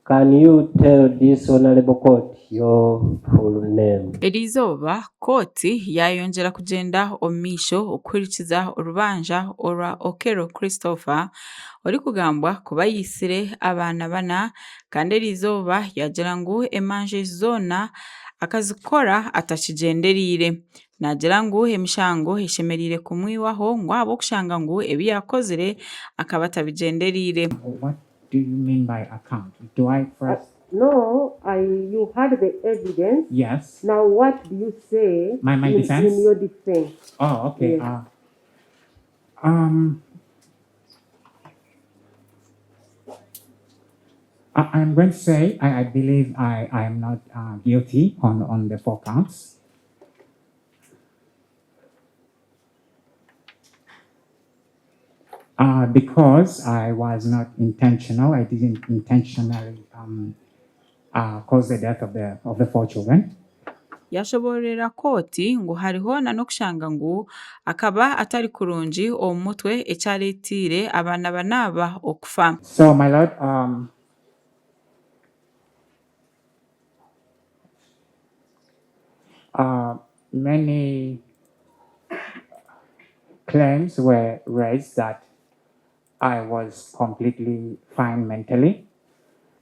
Can you tell this honourable court your full name? Eriizooba, kooti yaayongyera kugyenda omu maisho okuhurikiza orubanja orwa Okello Christopher orikugambwa kuba aitsire abaana bana kandi eriizooba yaagira ngu emanja ezi zoona akazikora atakigyendereire. Naagira ngu emishango eshemereire kumwihwaho ngu ahabw'okushanga ngu ebi yaakozire akaba atabigyendereire. What do you mean by account? Do I first No, I, you heard the evidence. Yes. Now what do you say My in, defense? in your defense? Oh, okay. Yes. I'm going to say I believe I am not guilty on the four counts. Because I was not intentional, I didn't intentionally cause the death of the four children. Yashoboororera kooti ngu hariho n'okushanga ngu akaba atari kurungi omu mutwe ekyareeteire abaana bana aba okufa. So, my lord, many claims were raised that I was completely fine mentally,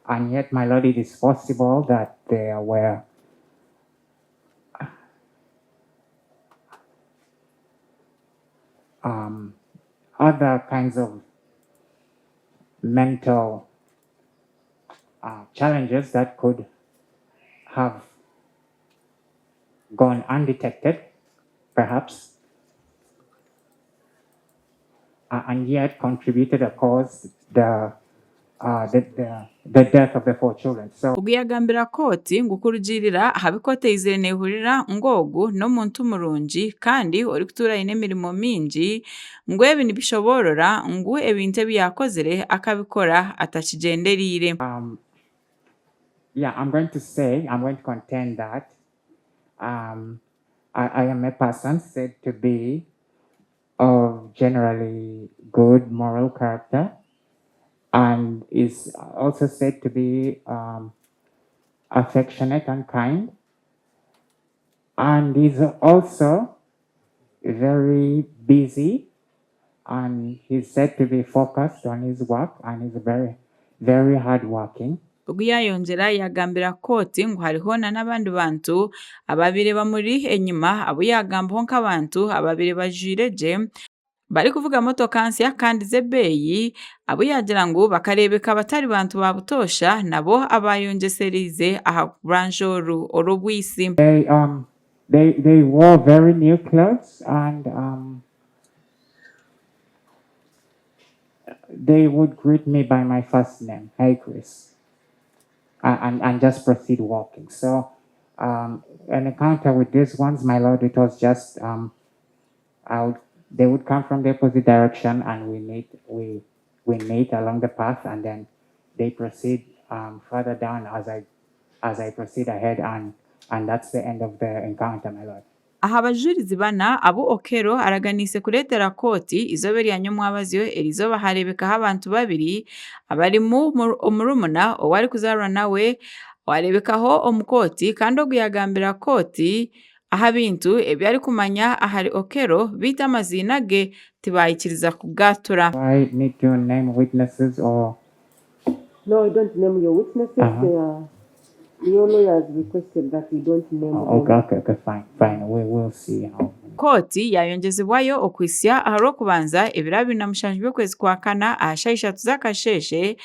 and yet, my lord, it is possible that there were other kinds of mental challenges that could have gone undetected, perhaps, and yet contributed to cause the death of the four children. So Ogu yagambira kooti ngu kurugiirira aha bi kooti eizire neehurira ngu ogu n'omuntu murungi kandi orikutuura aine emirimo mingi ngu ebi nibishoboorora ngu ebintu ebi yaakozire akabikora atakigyendereire. Yeah, I'm going to say, I'm going to contend that I am a person said to be of generally good moral character and is also said to be affectionate and kind, and is also very busy, and he's said to be focused on his work and is very, very hardworking. Ogu yaayongyera yaagambira kooti ngu hariho n'abandi bantu ababaire bamuri enyima abu yaagambaho nk'abantu ababaire bajwaire gye barikuvuga motoka nsya kandi z'ebeeyi abu yaagira ngu bakareebeka batari bantu ba butoosha nabo abayongyesereize aha rubanja oru orw'obwitsi. They wore very new clothes and they would greet me by my first name, "Hey Chris," and just proceed walking. So an encounter with these ones, my lord, it was just they would come from the opposite direction and we meet along the path, and then they proceed further down as I proceed ahead, and that's the end of the encounter, my lord. Aha bajurizi bana abu Okello araganiise kureetera kooti eizooba erya nyomwabazyo eriizooba hareebekaho abantu babiri abarimu omurumuna ou arikuzaarwa nawe wareebekaho omu kooti kandi ogu yaagambira kooti aha bintu ebi arikumanya ahari Okello beitu amaziina ge tibayikiriza kugatura. Do I need to name witnesses or No, you don't name your witnesses. They are, your lawyers requested that we don't name Oh, them. Okay, fine. We will see how. Kooti yayongyezibwayo okuhitsya aha rw'okubanza ebiro 27 by'okwezi kwa kana aha shaaha 3 z'akasheeshe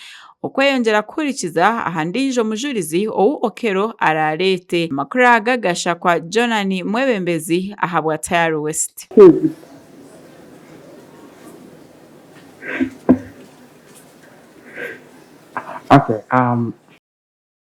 okweyongyera kuhurikiza aha ndiijo mujurizi ou Okello araareete. Amakuru aga gashakwa Jonan Mwebembezi ahabwa Tayari West. Who is it? Okay.